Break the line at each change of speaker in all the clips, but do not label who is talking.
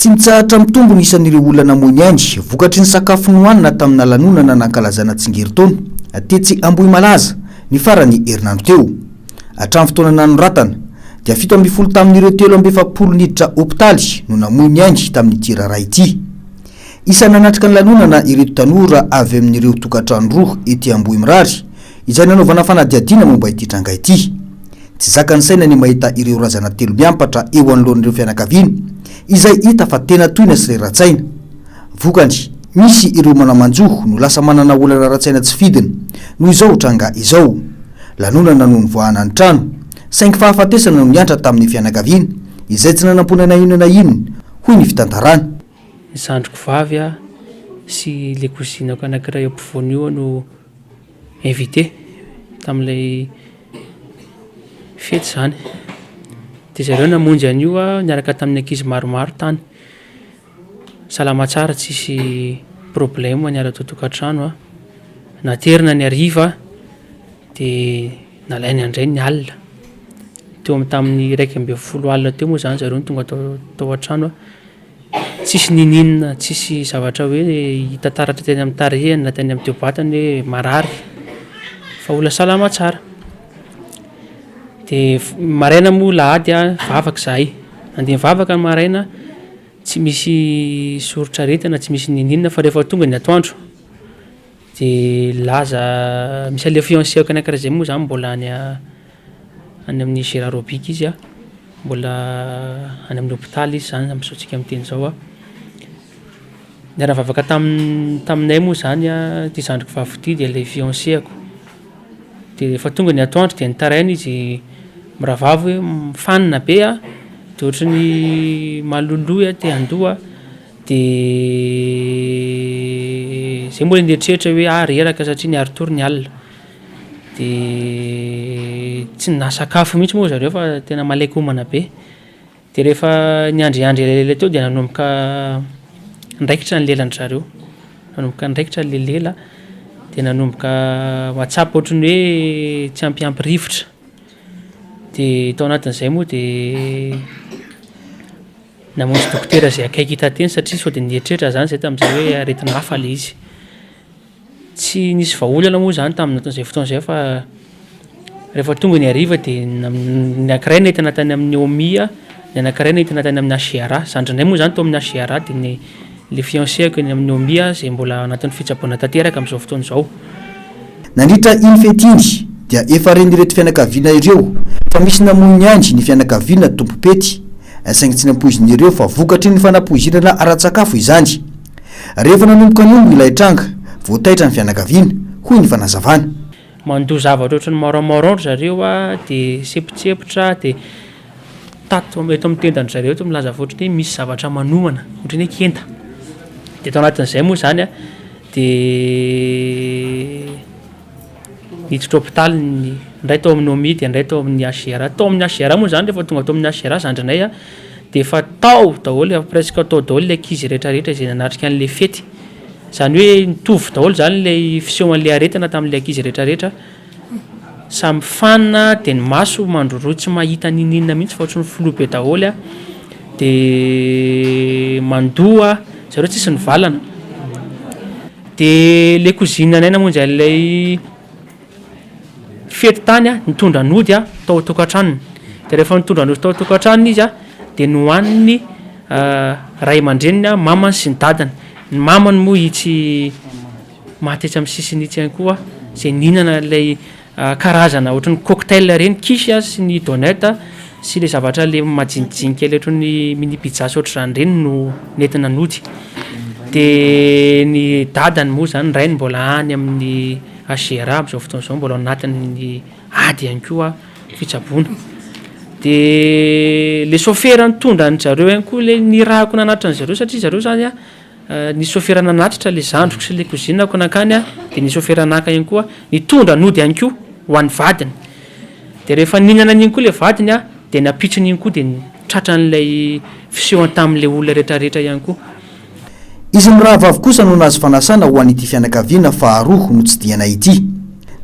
Tsy nitsahatra mitombo ny isan'ireo olona namoy ny ainy vokatry ny sakafo nohanina tamina lanonana nankalazana tsingerin-taona tetsy Ambohimalaza ny faran'ny herinandro teo. Hatramin'ny fotoana nanoratana dia 17 tamin'ireo 43 niditra hopitaly no namoy ny ainy tamin'ity raharaha ity. Isan'ny nanatrika ny lanonana ireto tanora avy amin'ireo tokantrano roa ety Ambohimirary izay nanaovana fanadihadiana momba ity tranga ity. Tsy zakan'ny saina ny mahita ireo razana telo miampatra eo anoloan'ireo fianakaviana, izay hita fa tena tohina sy rera-tsaina. Vokany, misy ireo mana-manjo no lasa manana olana ara-tsaina tsy fidiny, noho izao tranga izao. Lanonana no nivoahana ny trano, saingy fahafatesana no niantra tamin'ny fianakaviana, izay tsy nanam-po na inona na inona, hoy ny fitantarana.
Ny zandriko vavy sy ilay cousine-ko anankiray eo ampovoany io no invité tamin'ilay fety izany. Dia zareo namonjy an'io niaraka tamin'ny ankizy maromaro tany. Salama tsara tsisy problème niara tao an-tokantrano an. Naterina ny hariva dia nalaina indray ny alina. Teo amin'ny tamin'ny 11 alina teo moa izany zareo no tonga tao tao an-trano an. Tsisy niniana, tsisy zavatra hoe hita taratra teny amin'ny tarehiny na teny amin'ny teo-batany hoe marary fa olona salama tsara. De maraina moa alahady a, nivavaka izahay, nandeha nivavaka ny maraina, tsy misy soritr'aretina, tsy misy niniana fa rehefa tonga ny atoandro de nilaza, misy an'le fiancé-ko anankiray zay moa zany mbola any any amin'ny Gérard Robic izy a, mbola any amin'ny hopitaly izy zany amin'izao tsika miteny izao a, niara-nivavaka tam- taminay moa zany a ity zandriko vavy ity de ilay fiancé-ko, de rehefa tonga ny atoandro de nitaraina izy mirahavavy hoe fanina be aho de ohatry ny maloloy aho te handoa de zay moa le nieritreritra hoe ah reraka satria niari-tory ny alina. De tsy nahasakafo mihitsy moa zareo fa tena malain-komana be. De rehefa niandriandry elaela teo de nanomboka niraikitra ny lelan-dry zareo, nanomboka niraikitra le lela de nanomboka mahatsapa ohatran'ny hoe tsy ampiampy rivotra. De tao anatin'izay moa de namonjy dokotera izay akaiky hita teny satria sao de nieritreritra zany zay tamin'izay hoe aretina hafa le izy. Tsy nisy vahaolana moa izany tamin'izay fotoana izay fa rehefa tonga ny hariva dia ny anankiray nentina tany amin'ny OMI, ny anankiray nentina tany amin'ny HJRA. Zandrinay moa izany tao amin'ny HJRA dia ny ilay fiancé-ko eny amin'ny OMI izay mbola anatin'ny fitsaboana tanteraka amin'izao fotoana izao.
Nandritra iny fety iny dia efa ren'ireto fianakaviana ireo fa misy namoy ny ainy ny fianakaviana tompom-pety saingy tsy nampoizin'ireo fa vokatry ny fanapoizinana ara-tsakafo izany. Rehefa nanomboka nihombo ilay tranga, vao taitra ny fianakaviana, hoy ny fanazavana.
Mandoa zavatra ohatran'ny marron marron ry zareo a, dia sempontsempotra, dia tato eto amin'ny tendan-dry zareo eto milaza fa ohatran'ny hoe misy zavatra manomana, ohatran'ny hoe kenda. Dia tao anatin'izay moa izany a, dia niditra hopitaly ny indray tao amin'ny HOMI dia indray tao amin'ny HJRA. Tao amin'ny HJRA moa izany rehefa tonga tao amin'ny HJRA zandrinay a, dia efa tao daholo, efa presque tao daholo ilay ankizy rehetra rehetra izay nanatrika an'ilay fety. Izany hoe nitovy daholo izany ilay fisehoan'ilay aretina tamin'ilay ankizy rehetra rehetra. Samy fanina dia ny maso mandroroa tsy mahita n'inon'inona mihitsy fa ohatran'ny flou be daholo a, dia mandoa, zareo tsisy nivalana. Dia ilay cousine anay namonjy an'ilay fety tany a, nitondra nody a tao an-tokantranony. Dia rehefa nitondra nody tao an-tokantranony izy a, dia nohanin'ny ray aman-dreniny a, mamany sy ny dadany. Ny mamany moa itsy maty etsy amin'ny sisiny itsy ihany koa, izay nihinana ilay karazana ohatran'ny cocktail ireny, quiche sy ny donut sy ilay zavatra ilay majinijinika ilay ohatran'ny mini pizza sy ohatr'izany ireny no nentina nody. Dia ny dadany moa izany, ny rainy mbola any amin'ny HJRA amin'izao fotoana izao, mbola ao anatin'ny ady ihany koa fitsaboana. Dia ilay sôfera nitondra an-dry zareo ihany koa ilay nirahako nanatitra an-dry zareo satria zareo izany an, Nisy sôfera nanatitra ilay zandriko sy ilay kozinako nankany dia nisy sôfera naka ihany koa nitondra nody ihany koa ho an'ny vadiny. Dia rehefa nihinana an'iny koa ilay vadiny dia ny ampitson'iny koa dia tratran'ilay fisehony tamin'ilay olona rehetrarehetra ihany koa.
Izy mirahavavy kosa no nahazo fanasana ho an'ity fianakaviana faharoa notsidihana ity.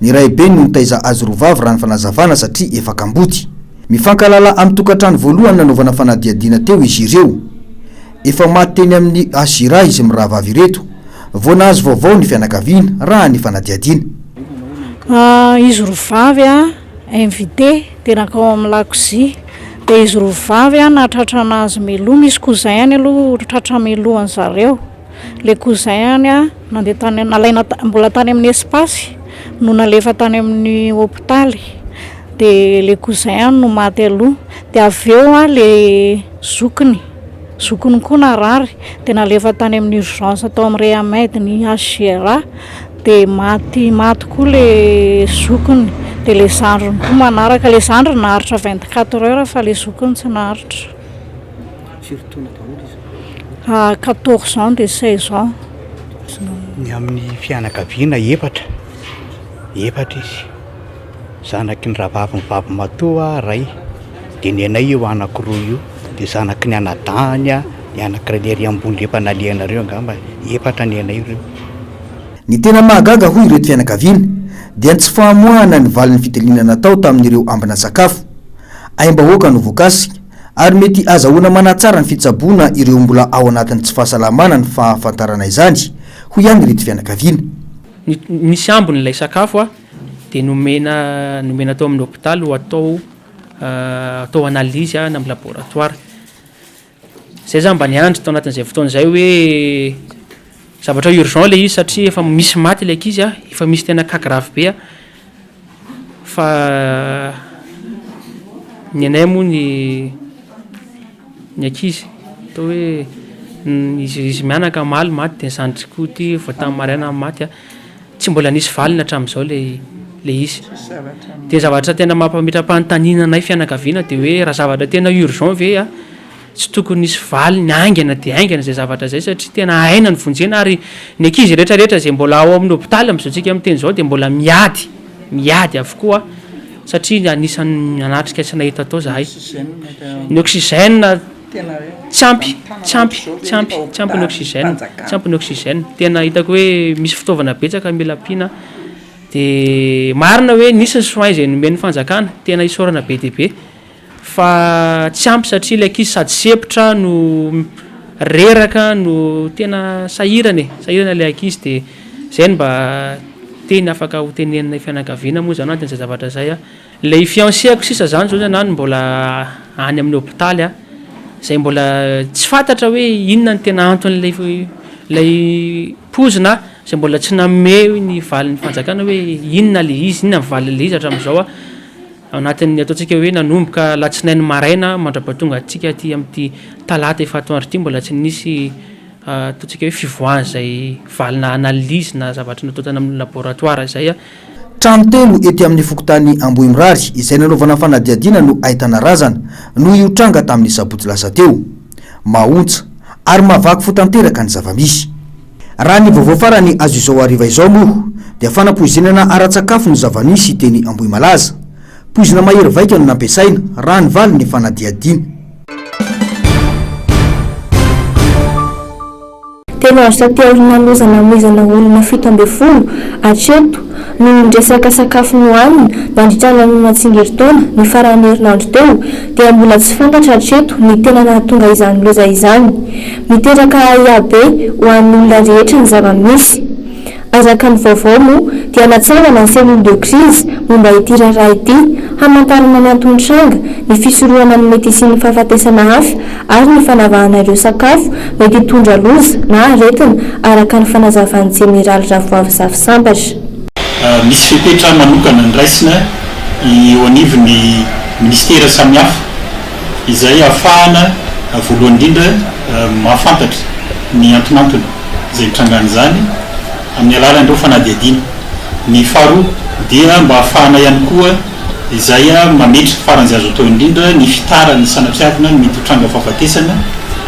Ny raibeny no nitaiza azy roa vavy raha ny fanazavana satria efa kamboty. Mifankahalala amin'ny tokantrano voalohany nanaovana fanadihadiana teo izy ireo. Efa maty teny amin'ny HJRA izy mirahavavy ireto vao nahazo vaovao ny fianakaviana, raha ny fanadihadiana.
Izy roa vavy invité dia nankao amin'ny lakozia dia izy roa vavy nahatratra anazy mialoha, misy cousin ihany aloha tratra mialoha an'zareo, le cousin ihany nandeha tany nalaina mbola tany amin'ny espace no nalefa tany amin'ny hopitaly dia le cousin ihany no maty aloha dia avy eo le zokiny, zokiny koa narary dia nalefa tany amin'ny urgence tao amin'ny Reamed ny HJRA dia maty maty koa le zokiny dia le zandriny koa manaraka, le zandriny naharitra 24 heures fa le zokiny tsy naharitra.
Firy taona daholo izy ireo?
14 ans dia 16 ans.
Ny amin'ny fianakaviana efatra, efatra izy. Zanaky ny rahavaviny vavimatoa ray, dia ny anay io anankiroa io, dia zanaky ny anadahiny ny anankiray le ery ambony le efa nalehanareo angamba, efatra ny anay ireo.
Ny tena mahagaga hoy ireto fianakaviana dia ny tsy famoahana ny valin'ny fitiliana natao tamin'ireo ambina sakafo. Aim-bahoaka no voakasika ary mety azahoana manatsara ny fitsaboana ireo mbola ao anatin'ny tsy fahasalamana ny fahafantarana izany hoy ihany ireto fianakaviana.
Nisy ambiny ilay sakafo a. Dia nomena nomena tao amin'ny hopitaly ho atao atao analyse any amin'ny laboratoire. Zay za mba niandry tao anatin'izay fotoana izay hoe zavatra urgent ilay izy satria efa misy maty ilay ankizy a, efa misy tena cas grave be a, fa ny anay moa ny ny ankizy atao hoe izy izy mianaka omaly maty de ny zandriko koa ity vao tamin'ny maraina maty a. Tsy mbola nisy valiny hatramin'izao ilay ilay izy. Dia zavatra tena mampametra-panontaniana anay fianakaviana dia hoe raha zavatra tena urgent ve a, tsy tokony hisy valiny haingana dia haingana izay zavatra izay satria tena aina no vonjena ary ny ankizy rehetra rehetra izay mbola ao amin'ny hopitaly amin'izao tsika miteny izao dia mbola miady, miady avokoa satria anisan'ny nanatrika sy nahita tao izahay. Ny oxygène. Tsy ampy, tsy ampy, tsy ampy, tsy ampy ny oxygène, tsy ampy ny oxygène. Tena hitako hoe misy fitaovana betsaka mila ampiana. Dia marina hoe nisy ny soins izay nomen'ny fanjakana, tena isaorana be dia be. Fa tsy ampy satria ilay ankizy sady sempotra no reraka no tena sahirana e, sahirana ilay ankizy dia izay no mba teny afaka ho teneninay fianakaviana moa izany anatin'izay zavatra izay an. Ilay fiancé-ako sisa zany zao zany mbola any amin'ny hopitaly a, izay mbola tsy fantatra hoe inona no tena anton'ilay ilay poizina izay mbola tsy nanome ny valin'ny fanjakana hoe inona ilay izy, inona ny valin'ilay izy hatramin'izao a, ao anatin'ny ataontsika hoe nanomboka alatsinainy maraina mandrapatonga antsika aty amin'ity talata efa atoandro ity mbola tsy nisy ataontsika hoe fivoahan'izay valina analyse na zavatra natao tany amin'ny laboratoire izay a.
Trano telo ety amin'ny fokontany Ambohimirary izay nanaovana fanadihadiana no ahitana razana noho io tranga tamin'ny sabotsy lasa teo. Mahaontsa ary mahavaky fo tanteraka ny zava-misy. Raha ny vaovao farany azo izao hariva izao moa dia fanapoizinana ara-tsakafo no zava-nisy teny Ambohimalaza. Poizina mahery vaika no nampiasaina raha ny valin'ny fanadihadiana.
Telo andro taty aoriana loza namoizana olona 17 hatreto noho ny resaka sakafo nohanina nandritra ny lanonana tsingerin-taona ny faran'ny herinandro teo dia mbola tsy fantatra hatreto ny tena nahatonga izany loza izany. Miteraka ahiahy be ho an'ny olona rehetra ny zava-misy. Araka ny vaovao moa dia natsangana ny cellule de crise momba ity raharaha ity hamantarana ny anton'ny tranga, ny fisorohana ny mety hisian'ny fahafatesana hafa ary ny fanavahana ireo sakafo mety hitondra loza na aretina araka ny fanazavan'ny jeneraly Ravoavy Zafisambatra.
Misy fepetra manokana noraisina eo anivon'ny minisitera samihafa izay ahafahana voalohany indrindra mahafantatra ny antonantony. izay nitrangan'izany amin'ny alalan'ireo fanadihadiana. Ny faharoa dia mba hahafahana ihany koa izay mametra faran'izay azo atao indrindra ny fitaran'ny sanatriavina ny mety ho tranga fahafatesana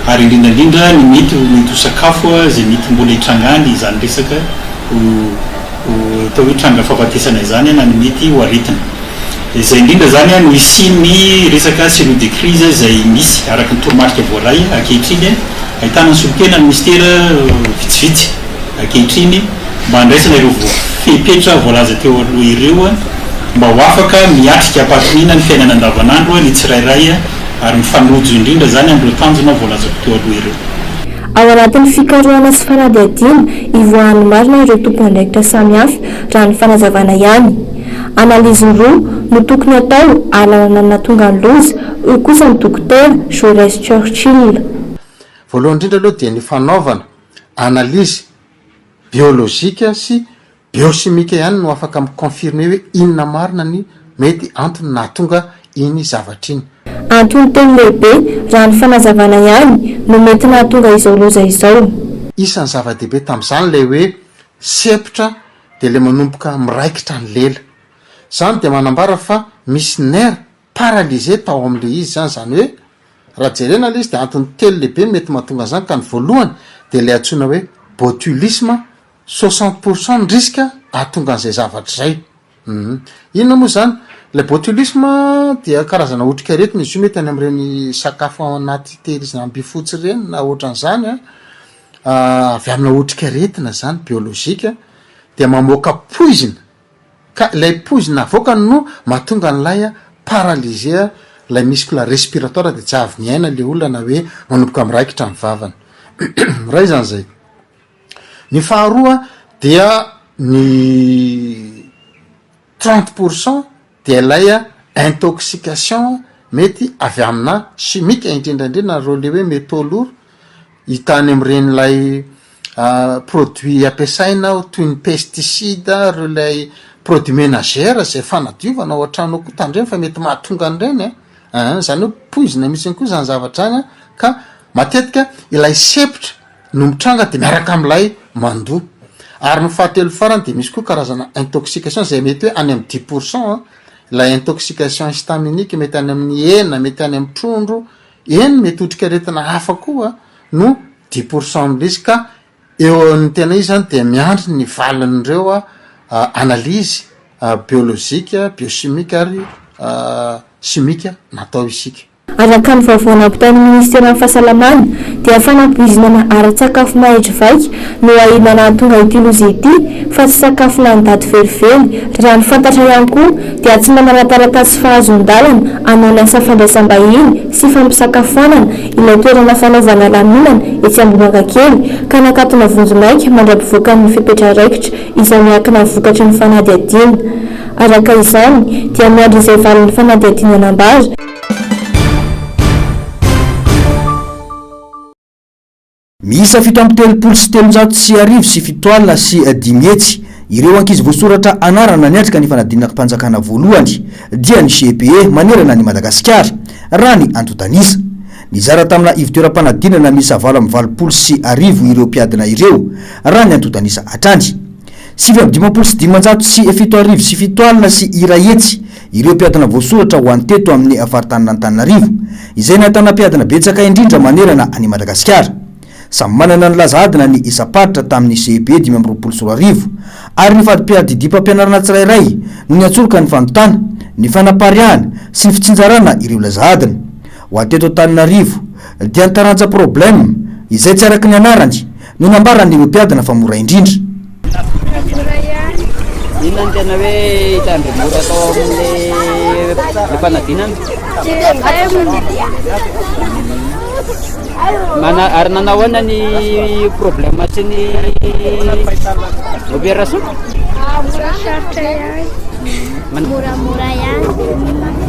ary indrindra indrindra ny mety ho mety ho sakafo izay mety mbola hitrangany izany resaka ho atao hoe tranga fahafatesana izany na ny mety ho aretina. Izay indrindra izany no hisian'ny resaka cellule de crise izay misy araka ny toromarika voaray ankehitriny, ahitana ny solontena ny minisitera vitsivitsy ankehitriny mba handraisana ireo fepetra voalaza teo aloha ireo mba ho afaka miatrika am-pahatoniana ny fiainana andavanandro ny tsirairay ary mifanojo indrindra izany amin'ireo tanjona voalazako teo aloha ireo.
Ao anatin'ny fikarohana sy fanadihadiana ivoahan'ny marina ireo tompon'andraikitra samihafa, raha ny fanazavana ihany. Analyse roa no tokony hatao ahalalana ny nahatonga ny loza, hoy kosa ny dokotera Jaurès Churchill.
Voalohany indrindra aloha dia ny fanaovana analyse biolojika sy Biochimique ihany no afaka mi-confirmer hoe inona marina ny mety antony nahatonga iny zavatra iny.
Antony telo lehibe, raha ny fanazavana ihany, no mety nahatonga izao loza izao.
Isan'ny zava-dehibe tamin'izany ilay hoe sempotra dia ilay manomboka miraikitra ny lela. Izany dia manambara fa misy nerf paralysé tao amin'ilay izy izany, izany hoe raha jerena ilay izy dia antony telo lehibe mety mahatonga an'izany ka ny voalohany dia ilay antsoina hoe botulisme 60 pour cent ny risque ahatonga an'izay zavatra izay. Hum. Inona moa izany? Ilay botulisme dia karazana otrikaretina izy io mety any amin'ireny sakafo ao anaty tehirizina ambifotsy ireny na ohatran'izany an, avy amina otrikaretina izany biolojika dia mamoaka poizina ka ilay poizina avoakany no mahatonga an'ilay paralyser ilay muscle respiratoire dia tsy avy miaina ilay olona na hoe manomboka miraikitra ny vavany. Iray izany izay. Ny faharoa dia ny 30 pour cent dia ilay intoxication mety avy amina chimique indrindra indrindra ireo le hoe métaux lourds hita any amin'ireny ilay produit ampiasaina toy ny pesticide ireo ilay produit ménagère izay fanadiovana ao an-trano ao koa tandremo fa mety mahatonga an'ireny an, an zany hoe poizina mihitsy koa zany zavatra zany an ka matetika ilay sempotra no mitranga dia miaraka amin'ilay mandoa. Ary ny fahatelo farany dia misy koa karazana intoxication izay mety hoe any amin'ny dix pour cent an, ilay intoxication histaminique mety any amin'ny hena, mety any amin'ny trondro, eny mety otrikaretina hafa koa no dix pour cent amin'ilay izy ka eo ny tena izy zany dia miandry ny valin'ireo analyse biolojika, biochimique ary chimique natao isika.
Araka ny vaovao nampitain'ny minisiteran'ny Fahasalamana dia fanampoizinana ara-tsakafo mahery vaika no ahiana nahatonga ity loza ity fa tsy sakafo lany daty velively. Raha ny fantatra ihany koa dia tsy manana taratasy fahazoan-dalana hanao ny asa fandraisam-bahiny sy fampisakafoanana ilay toerana fanaovana lanonana etsy Ambohimangakely ka nakatona vonjimaika mandra-pivoakan'ny fepetra raikitra izay miankina amin'ny vokatry ny fanadihadiana. Araka izany, dia miandry izay valin'ny fanadihadiana nambara.
Miisa 337 705 ireo ankizy voasoratra anarana niatrika ny fanadinam-panjakana voalohany dia ny CEPE manerana an'i Madagasikara, raha ny antontan'isa. Nizara tamina ivontoeram-panadinana miisa 1088 ireo mpiadina ireo, raha ny antontan'isa hatrany. 759 760 ireo mpiadina voasoratra ho an'ny teto amin'ny faritanin'Antananarivo, izay nahitana mpiadina betsaka indrindra manerana an'i Madagasikara. Samy manana ny laza adina ny isam-paritra tamin'ny CEPE 2025, ary ny fari-piadidiam-pampianarana tsirairay no niantsoroka ny fanontana, ny fanapariahana sy ny fitsinjarana ireo laza adina. Ho an'ny teto Antananarivo, dia ny taranja Problème, izay tsy araka ny anarany, no nambaran'ireo mpiadina fa mora indrindra.
Mora ihany.
Inona no tena hoe hitandry mora tao amin'ilay fanadinana? Mana, ary nanao ahoana ny problème sy ny opération?
Mora sarotra ihany. Moramora ihany.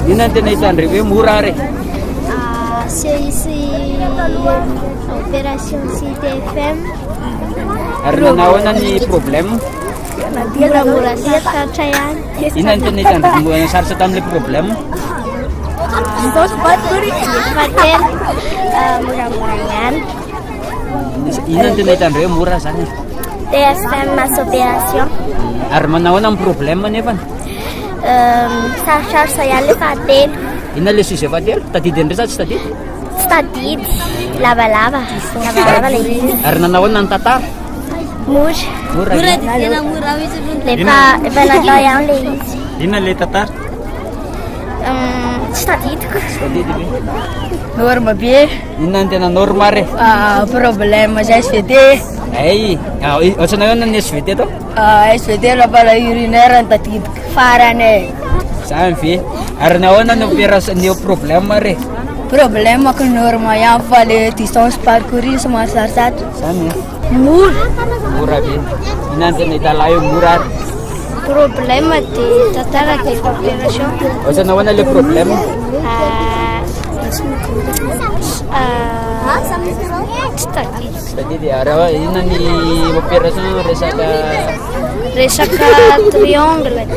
Inona no tena hitandry hoe mora ary?
CI sy opération sy TFM.
Ary nanao ahoana ny problème?
Moramora sarotra ihany.
Inona no tena hitandry sarotra tamin'ilay problème?
Fahatelo, moramora ihany.
Inona no tena hitandry hoe mora zany?
TFM sy opération.
Ary manao ahoana ny problème nefany?
Sarotrarotra ihany ilay fahatelo.
Inona ilay sujet fahatelo? Tadidy indray sa tsy tadidy?
Tsy tadidy, lavalava, lavalava ilay izy.
Ary nanao ahoana ny tantara?
Mora.
Mora.
Mora dia tena mora mihitsy aloha. Efa efa natao ihany ilay izy.
Inona ilay tantara?
Tsy tadidiko.
Tsy tadidy ve?
Norme be.
Inona no tena norme ary?
Ah, problème sy SVT.
Ay, ah, ohatran'ny ahoana ny SVT tao?
Ah, SVT lapala urinaire ny tadidiko farany e.
Zany ve? Ary nahoana ny opération ny problème re?
Problème ko norme ihany fa le distance parcouru somary sarotsarotra.
Zany e?
Mora.
Mora be. Inona no tena hitan'lah hoe mora ary?
Problème de tantara de opération.
Ohatran'ny nahoana le problème?
Tsy tadidiko.
Tsy tadidy. Ary ahoa- inona ny opération resaka
Resaka triangle de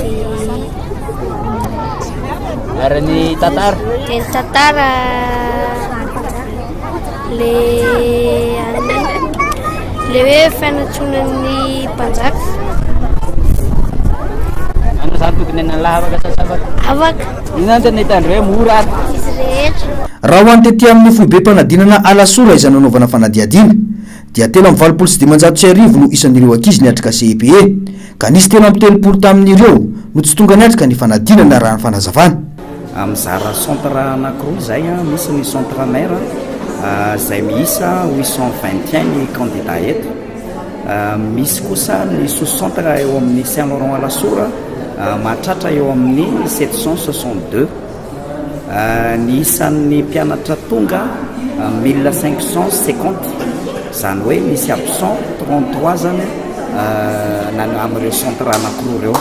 Ary ny tantara?
De ny tantara le le hoe fanatsoana ny mpanjaka.
Anao zany tokony hanala afaka sa tsy afaka?
Afaka.
Inona no tena hitandreo hoe mora ary?
Izy rehetra.
Raha ho an'ny tety amin'ny foibem-panadinana Alasora izay nanaovana fanadihadiana dia 1583 no isan'ireo ankizy niatrika CEPE ka nisy 33 tamin'ireo no tsy tonga niatrika ny fanadinana raha ny fanazavana.
Mizara centre anankiroa izay, misy ny centre mère izay miisa 821 ny candidat eto, misy kosa ny sous centre eo amin'ny Saint Laurent Alasora mahatratra eo amin'ny 762. Ny isan'ny mpianatra tonga 1550, izany hoe misy absent 33 zany amin'ireo centre anankiroa ireo.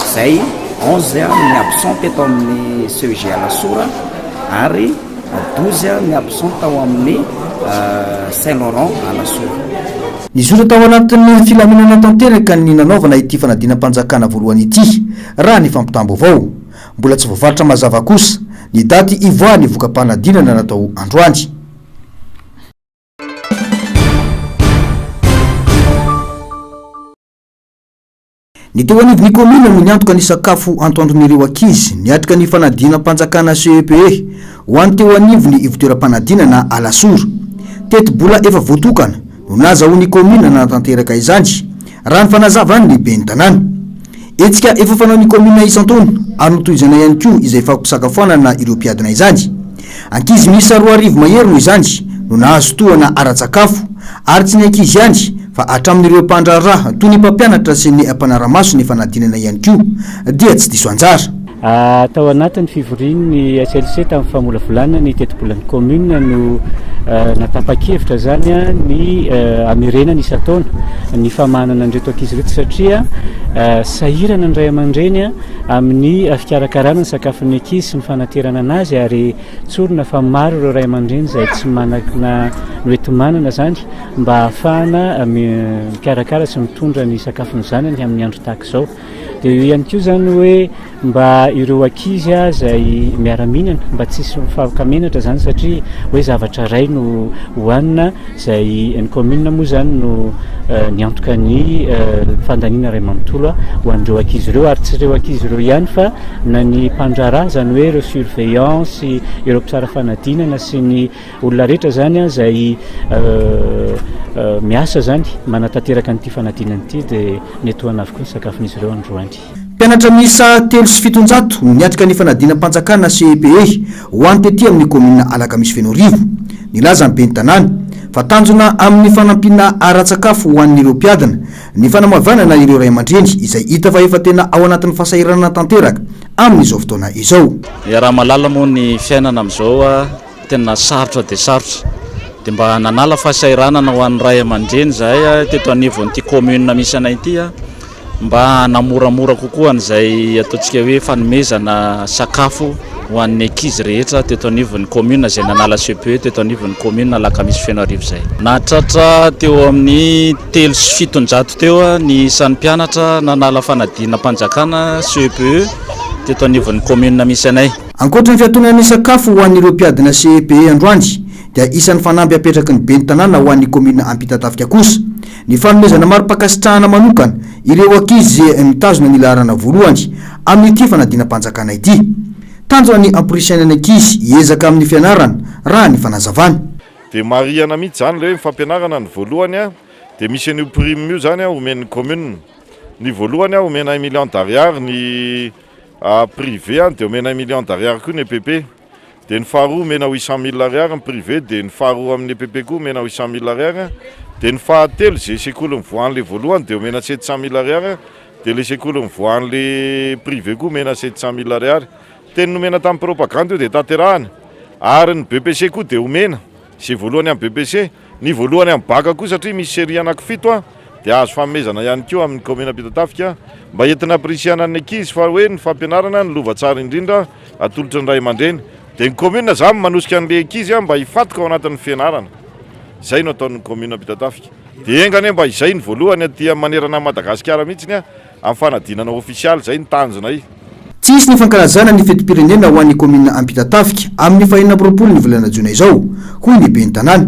Izay 11 ny absent teto amin'ny CEG Alasora ary 12 ny absent tao amin'ny Saint Laurent Alasora.
Nizotra tao anatin'ny filaminana tanteraka ny nanaovana ity fanadinam-panjakana voalohany ity, raha ny fampitam-baovao. Mbola tsy voafaritra mazava kosa ny daty hivoahan'ny voka-panadinana natao androany. Ny teo anivon'ny kaominina no niantoka ny sakafo antoandron'ireo ankizy niatrika ny fanadinam-panjakana CEPE ho an'ny teo anivon'ny ivontoeram-panadinana Alasora. Tetibola efa voatokana no nahazahoan'ny kaominina nanatanteraka izany, raha ny fanazavan'ny ben'ny tanàna. Hetsika efa fanaon'ny kaominina isan-taona ary notohizana ihany koa izay fampisakafoanana ireo mpiadina izany. Ankizy miisa 2000 mahery noho izany no nahazo tohana ara-tsakafo ary tsy ny ankizy ihany fa hatramin'ireo mpandraharaha toy ny mpampianatra sy ny mpanara-maso ny fanadinana ihany koa dia tsy diso anjara.
Tao anatin'ny fivorian'ny SLC tamin'ny famolavolana ny tetibolan'ny commune no natapa-kevitra izany ny hamerenana isan-taona ny famahanana an'ireto ankizy ireto satria sahirana ny ray aman-dreny amin'ny fikarakarana ny sakafon'ny ankizy sy ny fanaterana anazy ary tsorina fa maro ireo ray aman-dreny izay tsy manana ny hoenti-manana izany mba hahafahana mikarakara sy mitondra ny sakafon'ny zanany amin'ny andro tahaka izao. Dia eo ihany koa izany hoe mba ireo ankizy izay miara-mihinana mba tsy hisy mifankamenatra izany satria hoe zavatra iray no hohanina izay ny commune moa izany no niantoka ny fandaniana iray manontolo ho an'ireo ankizy ireo ary tsy ireo ankizy ireo ihany fa na ny mpandraharaha izany hoe ireo surveillant sy ireo mpitsara fanadinana sy ny olona rehetra izany izay miasa izany manatanteraka an'ity fanadinana ity dia Netohana avokoa ny sakafon'izy ireo androany.
Mpianatra miisa 703 no niatrika ny fanadinam-panjakana CEPE ho an'ny tety amin'ny kaominina Alakamisy Fenoarivo. Nilaza ny ben'ny tanàna fa tanjona amin'ny fanampiana ara-tsakafo ho an'ireo mpiadina ny fanamavanana ireo ray aman-dreny izay hita fa efa tena ao anatin'ny fahasahiranana tanteraka amin'izao fotoana izao.
Iaraha-mahalala moa ny fiainana amin'izao. Tena sarotra dia sarotra. Dia mba nanala fahasahiranana ho an'ny ray aman-dreny izahay teto anivon'ity commune misy anay ity mba hanamoramora kokoa an'izay ataontsika hoe fanomezana sakafo ho an'ny ankizy rehetra teto anivon'ny commune izay nanala CPE teto anivon'ny commune Alakamisy Fenoarivo izay. Nahatratra teo amin'ny 703 teo ny isan'ny mpianatra nanala fanadinam-panjakana CEPE teto anivon'ny commune misy anay.
Ankoatra ny fiantonana ny sakafo ho an'ireo mpiadina CEPE androany dia isan'ny fanamby apetraky ny ben'ny tanàna ho an'ny kaominina Ampitatafika kosa ny fanomezana mari-pankasitrahana manokana ireo ankizy mitazona ny laharana voalohany amin'ity fanadinam-panjakana ity. Tanjona ny hamporisihana ny ankizy hiezaka amin'ny fianarana raha ny fanazavana.
Dia marihana mihitsy izany ilay hoe ny fampianarana ny voalohany a, dia misy an'io prime io izany a omen'ny commune. Ny voalohany a omena un million d'ariary ny Privé any dia omena un million d'ariary koa ny EPP. Dia ny faharoa omena 800 mille ariary ny privé, dia ny faharoa amin'ny EPP koa omena 800 mille ariary, dia ny fahatelo izay sekoly nivoahan'ilay voalohany dia omena 700 mille ariary, Dia ilay sekoly nivoahan'ilay privé koa omena 700 mille ariary. Teny nomena tamin'ny propagande io dia tanterahina. Ary ny BEPC koa dia omena. Izay voalohany amin'ny BEPC. Ny voalohany amin'ny bac koa satria misy série anankifito dia azo fanomezana ihany koa amin'ny kaomina Ampitatafika mba entina hampirisihana ny ankizy fa hoe ny fampianarana no lova tsara indrindra atolotry ny ray aman-dreny. Dia ny kaomina izany manosika an'ilay ankizy mba hifantoka ao anatin'ny fianarana. Izay no ataon'ny kaomina Ampitatafika. Dia enga anie mba izay ny voalohany aty manerana an'i Madagasikara mihitsy amin'ny fanadinana ofisialy, izay ny tanjonay.
Tsy hisy ny fankalazana ny fetim-pirenena ho an'ny kaominina Ampitatafika amin'ny faha 26 ny volana jona izao, hoy ny ben'ny tanàna.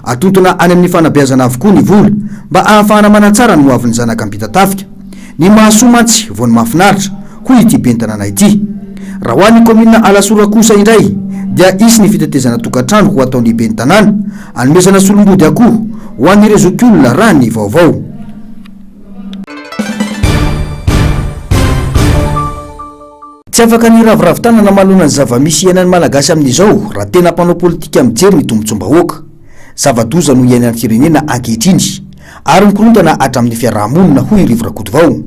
Atontona any amin'ny fanabeazana avokoa ny vola mba ahafahana manatsara ny hoavin'ny zanak'Ampitatafika. Ny mahasoa mantsy vao ny mahafinaritra, hoy ity ben'ny tanàna ity. Raha ho an'ny kaominina Alasora kosa indray dia hisy ny fitetezana tokantrano ho ataon'ny ben'ny tanàna, hanomezana solombody akoho ho an'ireo zokiolona raha ny vaovao. Tsy afaka ny hiraviravy tanana manoloana ny zava-misy iainan'ny Malagasy amin'izao raha tena mpanao politika mijery ny tombontsoam-bahoaka. Zava-doza no iainan'ny firenena ankehitriny ary mikorontana hatramin'ny fiaraha-monina, hoy i Rivo Rakotovao.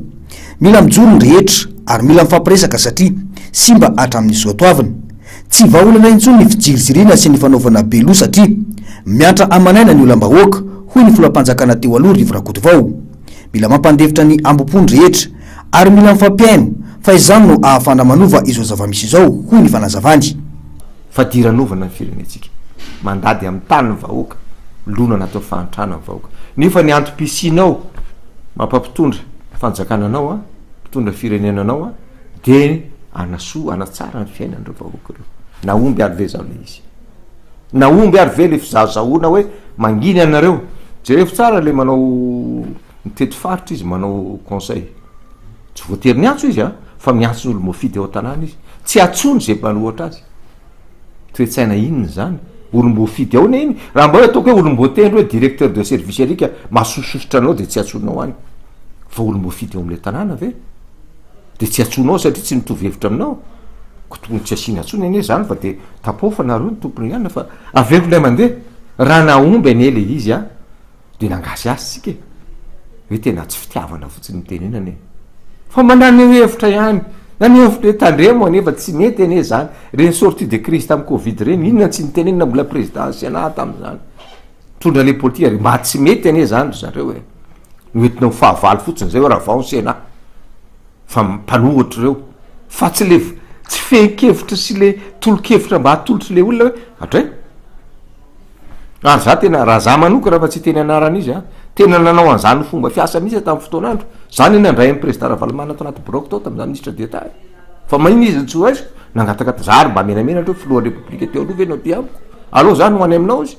Mila mijoro ny rehetra ary mila mifampiresaka satria simba hatramin'ny soatoavina. Tsy vahaolana intsony ny fijirijiriana sy ny fanaovana be loha satria miantra aman'aina ny olam-bahoaka, hoy ny filoham-panjakana teo aloha Rivo Rakotovao. Mila mampandefitra ny hambom-po ny rehetra ary mila mifampihaino fa izany no ahafahana manova izao zava-misy izao, hoy ny fanazavany.
Fadiranovana ny firenentsika. Mandady amin'ny tany ny vahoaka, milona anatin'ny fahantrana ny vahoaka. Nefa ny antom-pisianao mampampitondra fanjakana anao, mpitondra firenena anao dia hanasoa, hanatsara ny fiainan'ireo vahoaka ireo. Nahomby ary ve izany ilay izy? Nahomby ary ve ilay fizahozahoana hoe mangina ianareo? Jerevo tsara ilay manao mitety faritra izy manao conseil. Tsy voatery miantso izy an, fa miantso ny olom-boafidy ao an-tanàna izy. Tsy antsoiny izay mpanohatra azy. Toe-tsaina inona izany? Olom-boafidy ao anie iny. Raha mba hoe ataoko hoe olom-boatendry hoe directeur de service alika mahasososotra anao dia tsy antsoinao any. Fa olom-boafidy ao amin'ilay tanàna ve? Dia tsy antsoinao satria tsy mitovy hevitra aminao? Ko tokony tsy asiana intsony anie izany fa dia tapaho fa nareo no tompony ihany fa averiko indray mandeha. Raha nahomby anie ilay izy an! Dia nangasiasy tsika e! Hoe tena tsy fitiavana fotsiny no tenenana e! Fa mba naneho hevitra ihany, naneho hevitra hoe tandremo anie fa tsy mety anie zany, reny sortie de crise tamin'ny covid reny, inona no tsy nitenenina mbola président sénat tamin'izany, mitondra le politika re, mba tsy mety anie zany ry zareo e! Noentina ho fahavalo fotsiny zay hoe ravao ny sénat, fa mpanohitra ireo, fa tsy le tsy fehin-kevitra sy le tolo-kevitra mba atolotry le olona hoe hatray. Ary za tena, raha za manokana fa tsy hiteny anaran'izy an, tena nanao an'izany ho fomba fiasa mihitsy aho tamin'ny fotoan'andro. Za anie nandray an'i Président Ravalomanana tao anaty biraoko tao tamin'izaho ministre d'Etat e. Fa maninona izy no tsy ho raisiko? Nangataka, za ary mba menamenatra hoe filohan'ny Repoblika teo aloha ve no aty amiko? Aleo za no ho any aminao izy.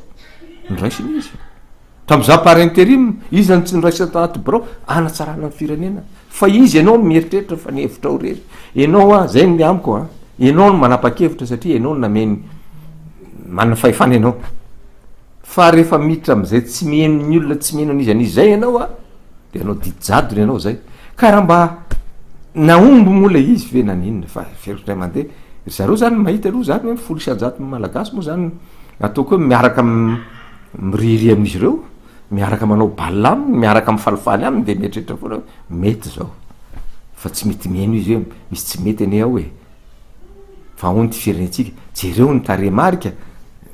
Noraisiny izy. Tamin'izaho par interim, iza no tsy noraisina tao anaty birao? Hanatsarana ny firenena. Fa izy ianao no mieritreritra fa ny hevitrao irery. Ianao an, zay ny amiko an, ianao no manapa-kevitra satria ianao no nameno, manana fahefana ianao. Fa rehefa miditra amin'izay tsy miheno ny olona, tsy miheno an'iza n'iza izay ianao an, dia hanao didy jadona ianao zay. Ka raha mba nahomby moa ilay izy ve naninona fa averiko indray mandeha, ry zareo zany mahita aloha zany hoe 10% ny malagasy moa zany ataoko hoe miaraka Miririha amin'izy ireo, miaraka manao bal aminy, miaraka mifalifaly aminy de mieritreritra foana hoe mety zao. Fa tsy mety mihaino izy hoe misy tsy mety anie ao e. Fa ahoana ity firenentsika? Jereo ny tarehimarika,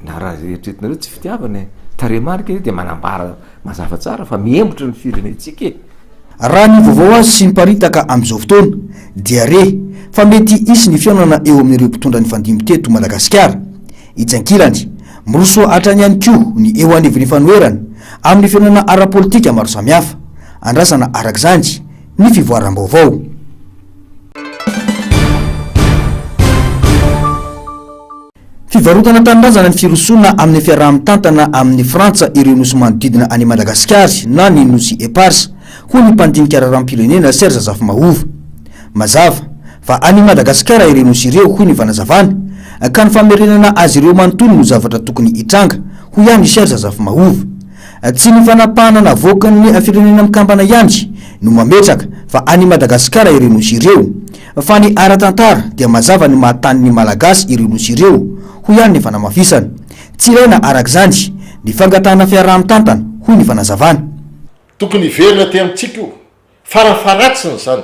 na raha eritreretinareo tsy fitiavana e. Tarehimarika io de manambara mazava tsara fa mihemotra ny firenentsika e.
Raha ny vaovao azo sy miparitaka amin'izao fotoana dia re fa mety hisy ny fihaonana eo amin'ireo mpitondra nifandimby teto Madagasikara. Etsy ankilany, miroso hatrany ihany koa ny eo anivon'ny fanoherana amin'ny fihaonana ara-politika maro samihafa. Andrasana araka izany ny fivoaram-baovao. Fivarotana tanindrazana ny firosoana amin'ny fiaraha-mitantana amin'i Frantsa ireo nosy manodidina an'i Madagasikara na ny nosy Eparsa, hoy ny mpandinika raharaham-pirenena Serge Zafimahova. Mazava fa any Madagasikara ireo nosy ireo, hoy ny fanazavana, ka ny famerenana azy ireo manontolo no zavatra tokony hitranga, hoy ihany i Serge Zafimahova. Tsy ny fanapahana navoakan'ny Firenena Mikambana ihany no mametraka fa any Madagasikara ireo nosy ireo, fa ny ara-tantara dia mazava ny maha tanin'ny Malagasy ireo nosy ireo, hoy ihany ny fanamafisana. Tsy ilaina araka izany ny fangatahana fiaraha-mitantana, hoy ny fanazavana.
Tokony hiverina aty amintsika io. Farafaharatsiny izany,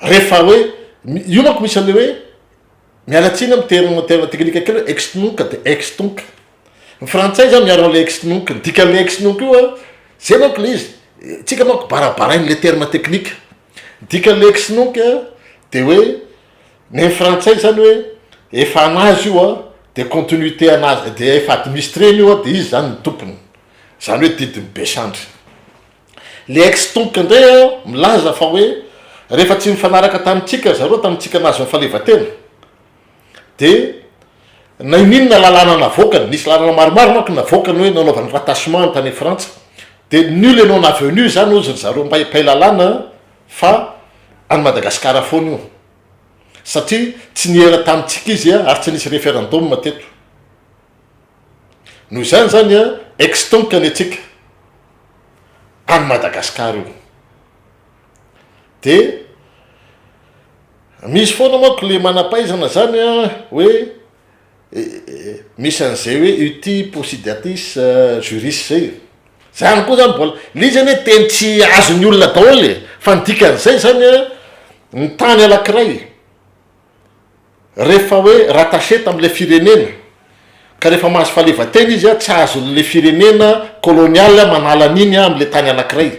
rehefa hoe, io manko misy an'le hoe, miala tsiny amin'ny terme terme teknika kely hoe ex nunc de ex tunc. Ny frantsay zany miaro an'le ex nunc, ny dikan'le ex nunc io an, zay manko le izy, tsika manko barabarain'le terme teknika. Ny dikan'le ex nunc de hoe ny frantsay zany hoe efa anazy io an, de continuité anazy, de efa administreny io an, de izy zany ny tompony. Zany hoe didin'ny be sandry. Le ex tonk indray an milaza fa hoe rehefa tsy nifanaraka tamintsika zareo tamintsika nahazo ny fahaleovantena de na ininona lalàna navoakany, nisy lalàna maromaro manko navoakany hoe nanaovany rattachement tany Frantsa de nul et non avenu zany hozy ry zareo mpahay lalàna fa any Madagasikara foana io satria tsy niera tamintsika izy ary tsy nisy référendum teto. Noho izany zany an, ex tonk ny antsika any Madagascar io. De misy foana manko le manam-pahaizana zany an hoe misy an'izay hoe uti possidetis juris zay. Zany koa zany mbola, le izy anie teny tsy azon'ny olona daholo e, fa ny dikan'izay zany an, ny tany anankiray, Rehefa hoe rattaché tamin'ilay firenena, ka rehefa mahazo fahaleovantena izy tsy azon'ilay firenena coloniale manala an'iny amin'ilay tany anankiray.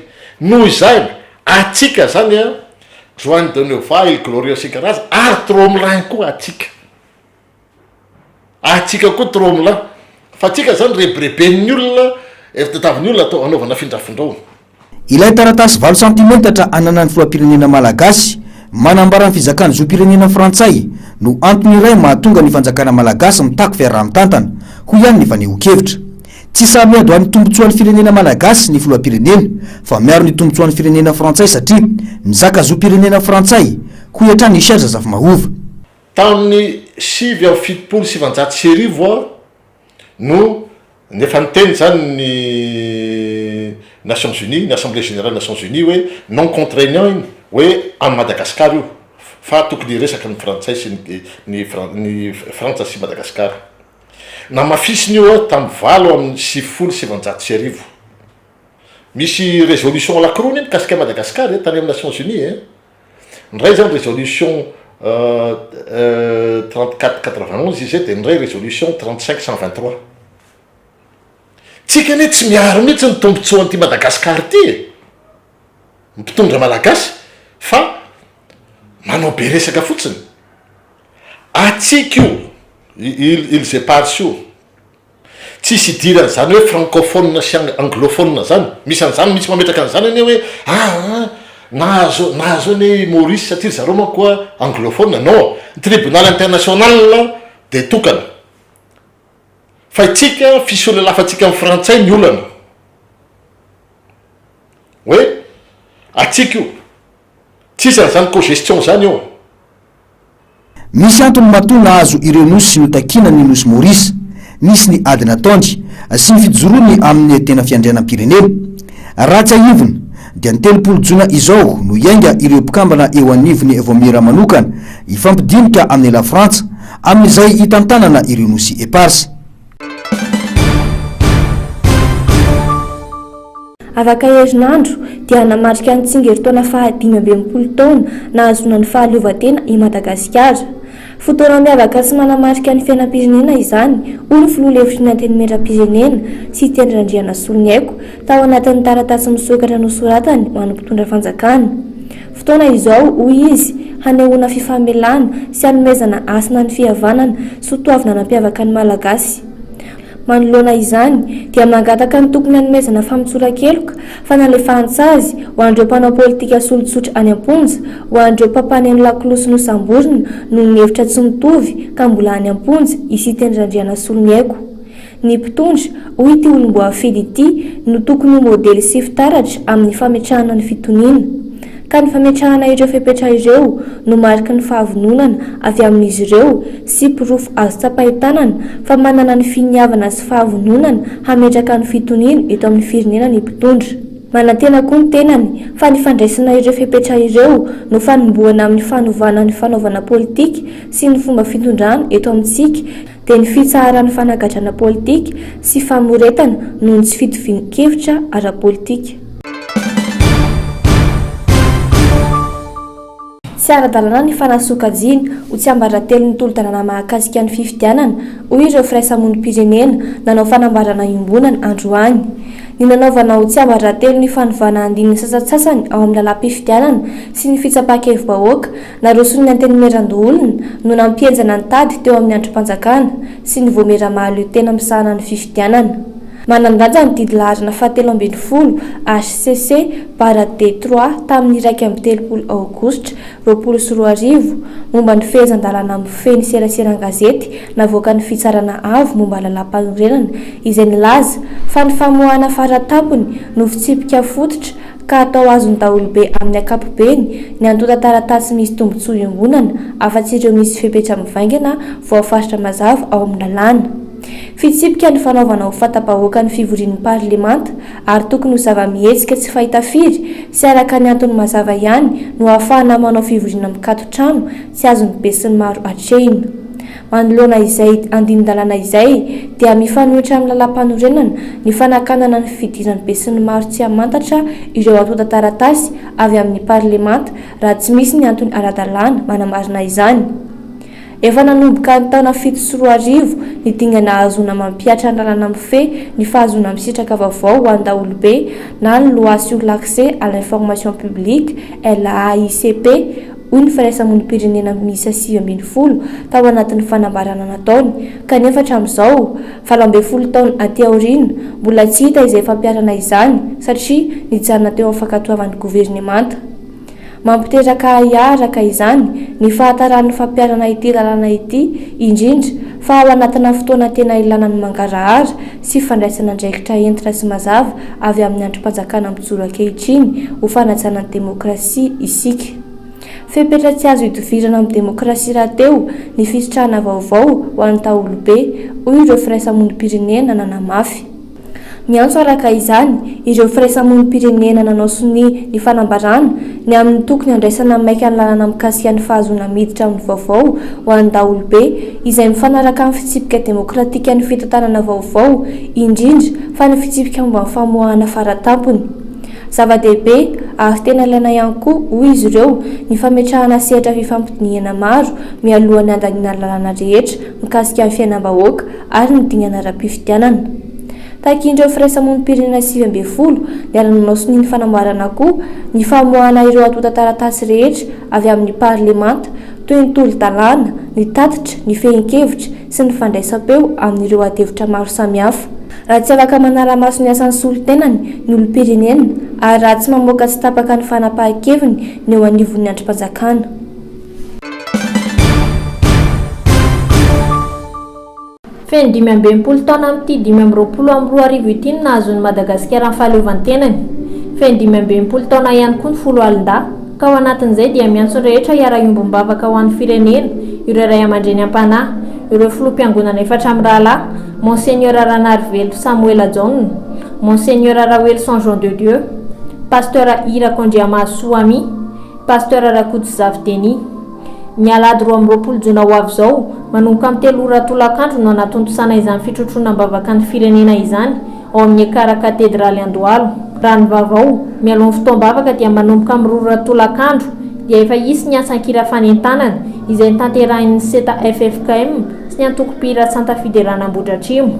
Noho izany, antsika zany an, Juan de Nova, Il Glorieux Isan-karazany, ary Tromelin koa antsika. Antsika koa Tromelin. Fa antsika zany rebireben'ny olona, efa tadiavin'ny olona atao anaovana findrafindrao.
Ilay taratasy valo santimetatra ananan'ny filoham-pirenena malagasy manambara ny fizakan'ny zom-pirenena frantsay no antony iray mahatonga ny fanjakana malagasy mitaky fiaraha-mitantana, hoy ihany ny fanehoan-kevitra. Tsy sahy miady ho an'ny tombontsoan'ny firenena malagasy ny filoham-pirenena fa miaro ny tombontsoan'ny firenena frantsay satria mizaka zom-pirenena frantsay, hoy hatrany i Serge Zafimahova.
Tamin'ny 1979 aho no efa niteny izany ny Nations Unies, ny Assemblée Générale Nations Unies hoe non contraignant iny hoe any Madagascar io fa tokony hiresaka ny frantsay sy ny ny ny Frantsa sy Madagascar. Namafisiny io tamin'ny 1998. Misy résolution anankiroa anie mikasika Madagascar e, tany amin'ny Nations Unies e. Ny iray zany résolution 34 91 izy zay de ny iray résolution 35 123. Tsika anie tsy miaro mihitsy ny tombotsoan'ity Madagascar ity e, ny mpitondra malagasy fa manao be resaka fotsiny. Atsika io, îles éparses io. Tsisy idiran'izany hoe francophone sy anglophone zany, misy an'izany misy mametraka an'izany anie hoe aa nahazo nahazo anie i Maurice satria ry zareo manko a anglophone, non, ny tribunal international de tokana, fa itsika fisolelafantsika amin'ny frantsay ny olana, hoe atsika io, tsisy an'izany cogestion zany eo.
Misy antony matoa nahazo ireo nosy notakiana ny nosy Maurice. Nisy ny ady nataony sy ny fijoroany amin'ny tena fiandrianam-pirenena. Raha tsiahivina dia ny 30 jona izao no hiainga ireo mpikambana eo anivon'ny vaomiera manokana hifampidinika amin'ny Lafrantsa amin'izay hitantanana ireo nosy Eparses.
Afaka herinandro dia hanamarika ny tsingerin-taona faha 65 taona nahazoana ny fahaleovantena i Madagasikara. Fotoana miavaka sy manamarika ny fiainam-pirenena izany, hoy ny filoha lefitry ny Antenimierampirenena, Siteny Randrianasoloniaiko, tao anatin'ny taratasy misokatra nosoratany ho an'ny mpitondra fanjakana. Fotoana izao, hoy izy, hanehoana fifamelana sy hanomezana hasina ny fihavanana, soatoavina nampiavaka ny Malagasy. Manoloana izany, dia mangataka ny tokony hanomezana famotsoran-keloka, fanalefahan-tsazy, ho an'ireo mpanao politika sy olon-tsotra any am-ponja, ho an'ireo mpampaneno lakolosy nosamborina noho ny hevitra tsy mitovy ka mbola any am-ponja, i Siteny Randrianasoloniaiko. Ny mpitondra, hoy ity olom-boafidy ity, no tokony ho modely sy fitaratra amin'ny fametrahana ny fitoniana. Ka ny fametrahana ireo fepetra ireo no mariky ny fahavononana avy amin'izy ireo sy porofo azo tsapain-tanana fa manana ny finiavana sy fahavononana hametraka ny fitoniana eto amin'ny firenena ny mpitondra. Manantena koa ny tenany fa ny fandraisana ireo fepetra ireo no fanombohana amin'ny fanovana ny fanaovana politika sy ny fomba fitondrana eto amintsika dia ny fitsaharan'ny fanagadrana politika sy famoretana noho ny tsy fitovian-kevitra ara-politika. Tsy ara-dalàna ny fanasokajiana ho tsiambaratelon'ny tolo-dalàna mahakasika ny fifidianana, hoy ireo firaisamonim-pirenena nanao fanambarana iombonana androany. Ny nanaovana ho tsiambaratelo ny fanovana andininy sasantsasany ao amin'ny lalàm-pifidianana sy ny fitsapan-kevi-bahoaka naroson'ny Antenimierandoholona no nampihenjana ny tady teo amin'ny andrim-panjakana sy ny Voamiera mahaleo tena misahana ny fifidianana. Manan-danja ny didy laharana fahatelo ambin'ny folo HCC barre D trois tamin'ny 31 aogositra 2020 momba ny fehezan-dalàna mifehy ny serasera an-gazety navoakan'ny Fitsarana Avo momba ny Lalàmpanorenana izay nilaza fa ny famoahana faratampony no fitsipika fototra ka atao azon'ny daholobe amin'ny ankapobeny ny antontan-taratasy misy tombontsoa iombonana afa-tsy ireo misy fepetra mivaingana voafaritra mazava ao amin'ny lalàna. Fitsipika ny fanaovana ho fanta-bahoaka ny fivorian'ny parlemanta ary tokony ho zava-mihetsika tsy fahita firy sy araka ny antony mazava ihany no ahafahana manao fivoriana mikaton-trano tsy azon'ny besinimaro atrehina. Manoloana izay andinin-dalàna izay dia mifanohitra amin'ny lalàmpanorenana ny fanakanana ny fidiran'ny besinimaro tsy hamantatra ireo antontan-taratasy avy amin'ny parlemanta raha tsy misy ny antony ara-dalàna manamarina izany. Efa nanomboka ny taona 2007 ny dingana ahazoana mampihatra ny lalàna mifehy ny fahazoana misitraka vaovao ho an-daholobe na ny Loi sur l'accès à l'information publique, LAICP, hoy ny firaisamonim-pirenena miisa 19 tao anatin'ny fanambarana nataony kanefa hatramin'izao, 18 taona aty aoriana, mbola tsy hita izay fampiharana izany satria nijanona teo amin'ny fankatoavan'ny governemanta. Mampiteraka ahiahy araka izany ny fahataran'ny fampiharana ity lalàna ity, indrindra fa ao anatina fotoana tena ilana ny mangarahara sy fandraisana andraikitra hentitra sy mazava avy amin'ny andrim-panjakana mijoro ankehitriny ho fanajana ny demokrasia isika. Fepetra tsy azo idovirana amin'ny demokrasia rahateo ny fisitrahana vaovao ho an'ny daholobe, hoy ireo firaisamonim-pirenena nanamafy. Miantso araka izany ireo firaisamonim-pirenena nanao sonia ny fanambarana ny amin'ny tokony handraisana maika ny lalàna mikasika ny fahazoana miditra amin'ny vaovao ho an'ny daholobe izay mifanaraka amin'ny fitsipika demokratikan'ny fitantanana vaovao, indrindra fa ny fitsipika momba ny famoahana faratampony. Zava-dehibe ary tena ilaina ihany koa, hoy izy ireo, ny fametrahana sehatra fifampidinihana maro mialohan'ny handaniana ny lalàna rehetra mikasika ny fiainam-bahoaka ary ny dingana ara-pifidianana. Takian'ireo firaisamonim-pirenena 19 niara-nanao sonia ny fanamboarana koa ny famoahana ireo antontan-taratasy rehetra avy amin'ny parlemanta toy ny tolo-dalàna, ny tatitra, ny fehin-kevitra sy ny fandraisam-peo amin'ireo adihevitra maro samihafa. Raha tsy afaka manara-maso ny asan'ny solontenany ny olom-pirenena ary raha tsy mamoaka tsy tapaka ny fanapahan-keviny ny eo anivon'ny andrim-panjakana.
Feno 65 taona amin'ity 2025 ity no nahazoan'i Madagasikara ny fahaleovantenany. Feno 65 taona ihany koa ny foloalindahy, ka ao anatin'izay dia miantso ny rehetra hiara-hiombom-bavaka ho an'ny firenena, ireo raiamandreny am-panahy, ireo filoham-piangonana efatra mirahalahy, Monseigneur Ranarivelo Samoela Jaona, Monseigneur Raoelison Jean de Dieu, Pasteur Irako Andriamahasoa Ami, Pasteur Rakotozafy Denis. Ny alahady 22 jona ho avy izao, manomboka amin'ny 3 ora tolakandro no hanatontosana izany fitrotroana am-bavaka ny firenena izany, ao amin'ny Ekara Katedraly Andohalo. Raha ny vaovao, mialoha ny fotoam-bavaka dia manomboka amin'ny 2 ora tolakandro dia efa hisy ny antsan-kira fanentanana, izay notanterahin'ny Seta ffkm sy ny antoko mpihira Santa Fiderana Ambohidratrimo.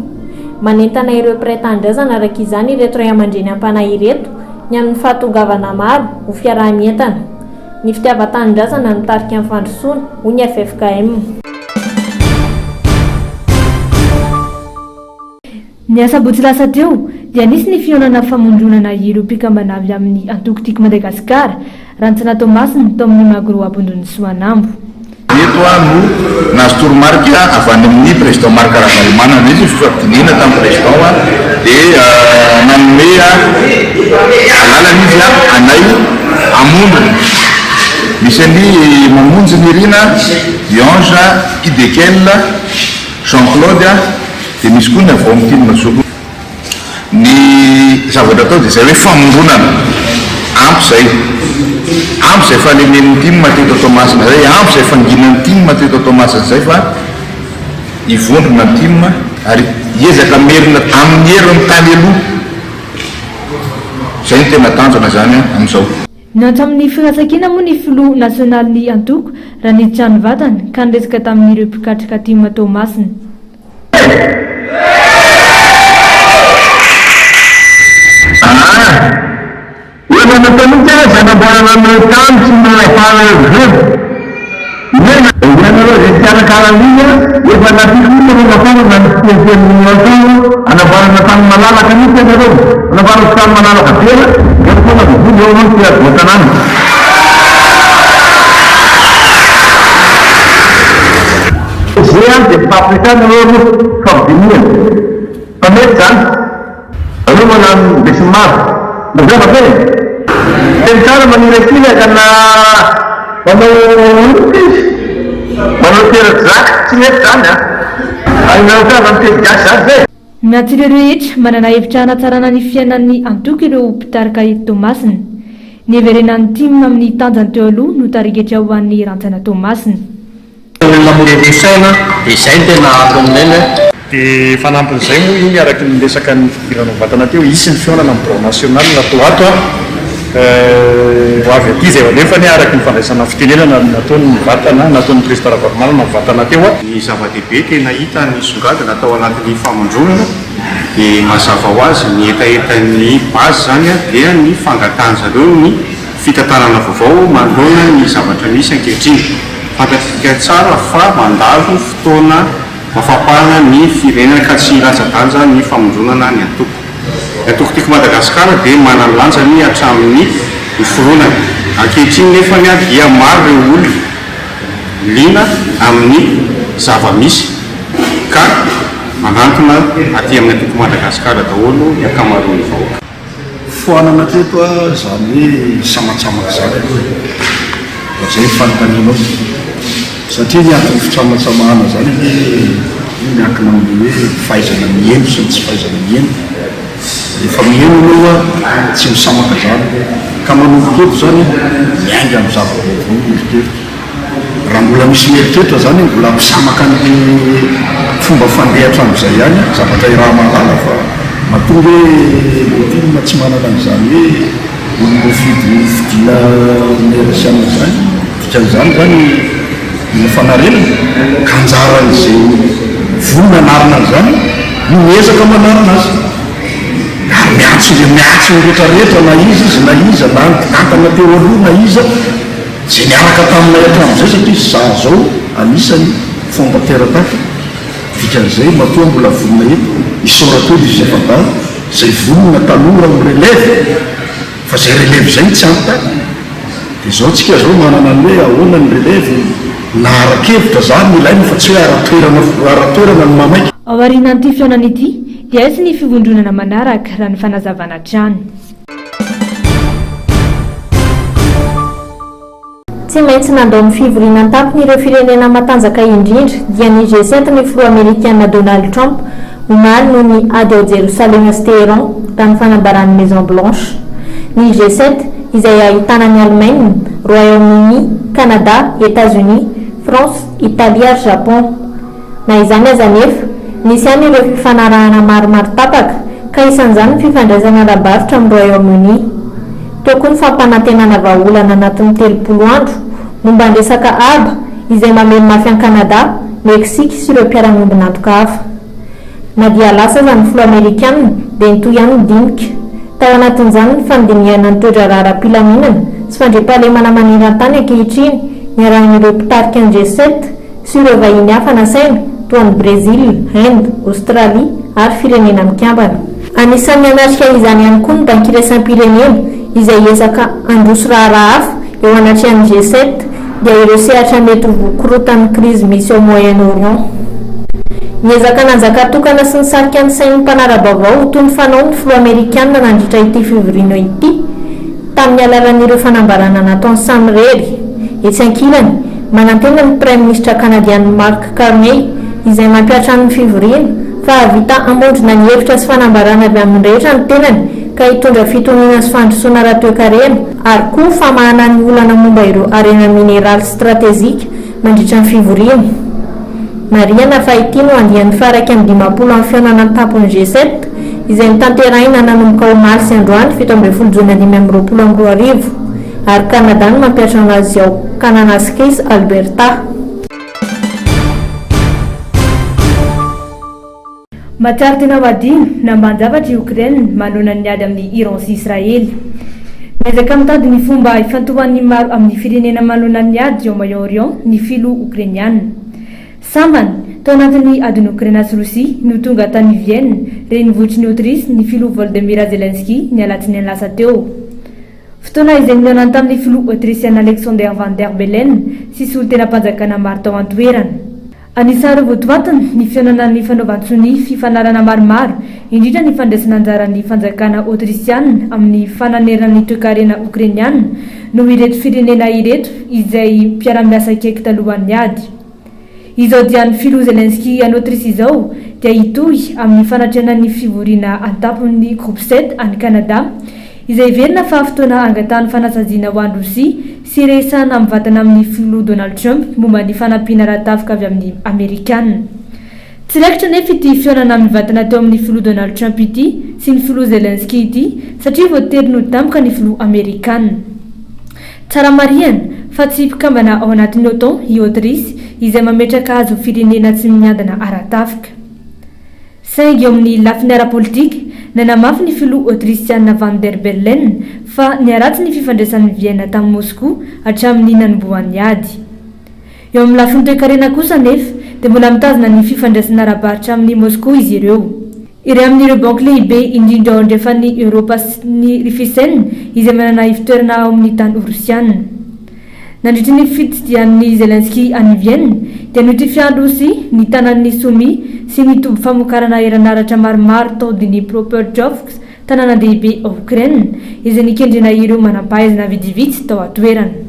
Manentana ireo mpiray tanindrazana araka izany ireto ray aman-dreny am-panahy ireto ny amin'ny fahatongavana maro ho fiaraha-mientana. Ny fitiavan-tanindrazana no mitarika ny fandrosoana, hoy ny ffkm.
Ny asabotsy lasa teo dia nisy ny fihaonana famondronana ireo mpikambana avy amin'ny antoko Tiako Madagasikara, rantsana Toamasina, tao amin'ny Magro Ambondron'i Soanambo.
Eto aho no nahazo toromarika avy any amin'ny Président Marc Ravalomanana. Nisy ny fifampidinihana tamin'ny Président dia nanome alalana izy anay hamondrona. Misy an'i Mamonjy Nirina, i Ange, i Dekel, Jean Claude dia misy koa ny avy ao amin'ny Team Zokiny. Ny zavatra atao dia izay hoe famondronana. Ampy izay. Ampy izay fahalemen'ny tim teto Toamasina izay, ampy izay fanginan'ny tim teto Toamasina izay fa hivondrona ny tim ary hiezaka hamerina amin'ny heriny tany aloha. Izay no tena tanjona izany amin'izao.
Niantso amin'ny firaisankina moa ny filoha nasionalin'ny antoko raha niditra nivatana ka niresaka tamin'ireo mpikatroka tim Toamasina.
Aa! Efa natao mihitsy aza fanamboarana an'ireo trano tsy nahafahana hevovebo. Nena. Ianareo izay mpikarakara an'iny an, efa nasiako mihitsy famafana ny fiteniteniny atao anamboarana tany malalaka mihitsy ianareo, anamboarana trano malalaka be an, eo foana ny vola eo anao ty afovoan-tanàna. Ze an dia fampiasana aloha aloha fampidinihana fa mety zany. Aleo manano besinimaro. Mazava ve e? Teny tsara maniratsira ka na manao inona izy, manao tera-jaka, tsy mety zany an! Hainareo tsara ny teny gasy zany ve?
Miantso ireo rehetra manana hevitra hanatsarana ny fiainan'ny antoko ireo mpitarika eto Toamasina. Ny heverenan'ny tim amin'ny tanjany teo aloha no tarigetra ho an'ny rantsana Toamasina.
Olona mora roa saina dia izay no tena antony neny a.
Dia fanampin'izay moa iny araka ny resaka ny fidirana mivantana teo, hisy ny fihaonana amin'ny birao national ato ho ato an, ho avy aty izay alefany araka ny fandraisana fitenenana nataony mivantana, nataon'ny Président Ravalomanana mivantana teo an.
Ny zava-dehibe tena hita nisongadina tao anatin'ny famondronana dia mazava ho azy ny hetahetan'ny base izany dia ny fangatahan-jareo ny fitantanana vaovao manoloana ny zavatra misy ankehitriny. Fantatsika tsara fa mandalo fotoana mafampana ny firenena ka tsy latsa-danja ny famondronana ny antoko. Ny antoko Tiako Madagasikara dia manana ny lanjany hatramin'ny niforonany. Ankehitriny nefany dia maro ireo olona liana amin'ny zava-misy ka manantona aty amin'ny antoko Madagasikara daholo ny ankamaroan'ny vahoaka.
Foanana teto a, izany hoe samatsamaka izany aloha e. Raha izay ny fanontanianao. Satria ny anton'ny fitsamatsamahana izany anie io miankina amin'ny hoe fahaizana miheno sy ny tsy fahaizana miheno. Rehefa miheno ianao a, tsy misamaka izany. Ka manomboka eto izany miainga amin'ny zava-baovao ny eritreritra. Raha mbola misy mieritreritra zany hoe mbola misamaka an'le fomba fandeha hatramin'izay ihany an, zavatra iraha-mahalala fa matoa hoe le tim tsy manana an'izany hoe olom-boafidy fidiana maire sy anona izany, dikan'izany zany mila fanarenana ka anjaran'izay vonona hanarina an'izany no miezaka manarina azy. Ary miantso ireo miantso ny rehetra rehetra na iza izy na iza na ny mpitantana teo aloha na iza. Izay niaraka taminay hatramin'izay satria izaho izao anisan'ny fondateur tato, dikan'izay matoa mbola vonona eto, isaorako elo izy efa-dahy izay vonona taloha ho relève fa izay relève izay tsy ampy tato, dia izao tsika izao manana ny hoe ahoana ny relève na ara-kevitra izany ilaina fa tsy hoe ara-toerana ara-toerana no mahamaika.
Ao aorianan'ity fihaonana ity dia hisy ny fivondronana manaraka, raha ny fanazavana hatrany.
Tsy maintsy nandao ny fivoriana an-tampony ireo firenena matanjaka indrindra, dia ny G7 ny filoha amerikana Donald Trump, omaly noho ny ady ao Jerosalema sy Téhéran, raha ny fanambaran'ny Maison Blanche. Ny G7, izay ahitana an'i Alemaina, Royaume-Uni, Canada, Etats-Unis, France, Italie ary Japon. Na izany aza anefa, nisy ihany ireo fifanarahana maromaro tapaka, ka isan'izany ny fifandraisana ara-barotra amin'i Royaume-Uni. Teo koa ny fampanantenana vahaolana anatin'ny 30 andro, momba ny resaka haba, izay mamely mafy an'i Kanada, Meksika sy ireo mpiara-miombon'antoka hafa. Na dia lasa aza ny filoha amerikana, dia nitohy ihany ny dinika. Tao anatin'izany ny fandinihana ny toe-draharaha ara-pilaminana sy fandriampahalemana maneran-tany ankehitriny, niarahan'ireo mpitarika ny G7, sy ireo vahiny hafa nasaina, toa an'i Brezila, Inde, Aostralia ary Firenena Mikambana. Anisan'ny hanatrika izany ihany koa ny Banky Iraisam-pirenena, izay hiezaka handroso raharaha hafa eo anatrehan'ny G7, dia ireo sehatra mety ho voakorotan'ny krizy misy ao Moyen-Orient. Niezaka nanjaka tokana sy nisarika ny sain'ny mpanara-baovao ho toy ny fanaony ny filoha amerikana nandritra ity fivoriana ity, tamin'ny alalan'ireo fanambarana nataony samirery. Etsy ankilany, manantena ny Praiminisitra Kanadiana Mark Carney, izay mampiantrano ny fivoriana, fa hahavita hamondrona ny hevitra sy fanambarana avy amin'ny rehetra ny tenany ka hitondra fitoniana sy fandrosoana ara-toekarena ary koa famahana ny olana momba ireo harena mineraly stratezika mandritra ny fivoriana. Marihana fa ity no andiany faha-51 amin'ny fihaonana an-tampon'ny G7 izay notanterahina nanomboka omaly sy androany 17 jona 2025. ary Kanada no mampiantrano azy ao Kananaskis, Alberta.
Mahatsiaro tena ho adino na ambanin-javatra i Okraina manoloana ny ady amin'i Iran sy Israely. Miezaka mitady ny fomba hifantohan'ny maro amin'ny firenena manoloana ny ady ao Moyen-Orient ny filoha Okrainiana. Sambany, tao anatin'ny adin'i Okraina sy Rosia, no tonga tany Vienne, renivohitry ny Aotrisy, ny filoha Volodymyr Zelensky ny alatsinainy lasa teo. Fotoana izay nihaonany tamin'ny filoha Aotrisiana Alexander Van der Bellen sy solontenam-panjakana maro tao an-toerana. Anisan'ireo votoatiny ny fihaonana ny fanaovan-tsonia fifanarahana maromaro, indrindra ny fandraisana anjaran'ny fanjakana Aotrisiana amin'ny fananerana ny toekarena Okrainiana noho ireto firenena ireto izay mpiara-miasa akaiky talohan'ny ady. Izao dian'ny filoha Zelensky any Aotrisy izao dia hitohy amin'ny fanatrehana ny fivoriana an-tampon'ny Groupe 7 any Canada, izay heverina fa fotoana hangatahany fanasaziana ho an'i Rosia sy hiresahana mivantana amin'ny filoha Donald Trump momba ny fanampiana ara-tafika avy amin'ny Amerikana. Tsy raikitra anefa ity fihaonana mivantana teo amin'ny filoha Donald Trump ity sy ny filoha Zelensky ity satria voatery nodamoka ny filoha Amerikana. Tsara marihana fa tsy mpikambana ao anatin'ny OTAN i Aotrisy izay mametraka azy ho firenena tsy miadana ara-tafika. Saingy eo amin'ny lafiny ara-politika, nanamafy ny filoha Aotrisiana Van der Bellen fa niharatsy ny fifandraisan'i Vienne tamin'i Moskoa hatramin'ny nanombohan'ny ady. Eo amin'ny lafiny toekarena kosa anefa dia mbola mitazona ny fifandraisana ara-barotra amin'i Moskoa izy ireo. Iray amin'ireo banky lehibe indrindra ao andrefan'i Eoropa ny Raiffeisen izay manana ivotoerana ao amin'ny tany Rosiana. Nandritry ny fitsidihan'i Zelensky an'i Vienne dia notifian'i Rosia ny tanàn'i Sumy sy ny toby famokarana herinaratra maromaro tao Dnipropetrovsk, tanàna-dehibe ao Okraina, izay nikendrena ireo manampahaizana vitsivitsy tao an-toerana.